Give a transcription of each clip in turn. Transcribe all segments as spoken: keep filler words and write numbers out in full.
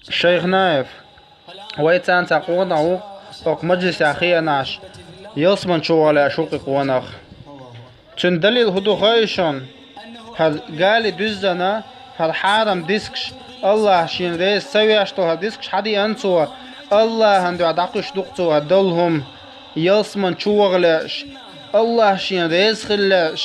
Шайхнаев, вай царна цхьа къонах ву, окху мажлисехь хиъна Ӏаш, ялсамани чу ваха лаьа шух и къонах. Цуьнан далил хӀун ду хаий шуна? ХӀара гали дуьззина, хӀара хьарам дискаш, Аллах шена реза ца веш долу хӀара дискаш хьадеана цо, Аллахьан дуьхьа дӀакхуьйсуш ду-кх цо хӀара долу хӀума, ялсамани чу ваха лаьаш, Аллах шена реза хила лаьаш,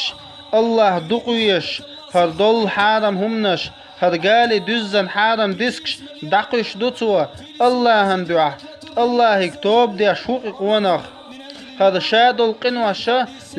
Аллах дукха везаш, хӀара долу хьарам хӀуманаш, хӀара гали дуьззина хьарам дискаш дӀакхуьйсуш ду цо, Аллахьан дуьхьа, Аллахьига тоба деш ву-кх и къонах. ХӀара ша долу къинош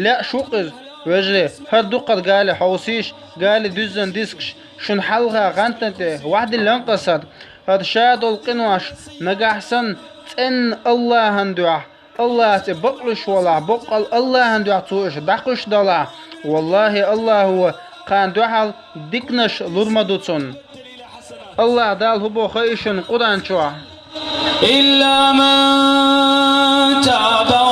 лаьаш ву-кх иза, вежарий, хӀара дукхара гали хьовсийша, гали дуьззина дискаш шуна хьалха гӀантана тӀе ваьхьдиллина-кх аса хӀара. ХӀара ша долу къинош нагахь санна цӀенна Аллахьан дуьхьа, Аллахьца бакълуьйш валахь, баккъал Аллахьан дуьхьа цо уьш дӀакхуьйсуш далахь, валлахӀи, Аллахьо кхана дуьхьал диканаш лур ма ду цунна. Аллах Дала хӀун боху хаий шуна Къуръан чохь? إلا من تاب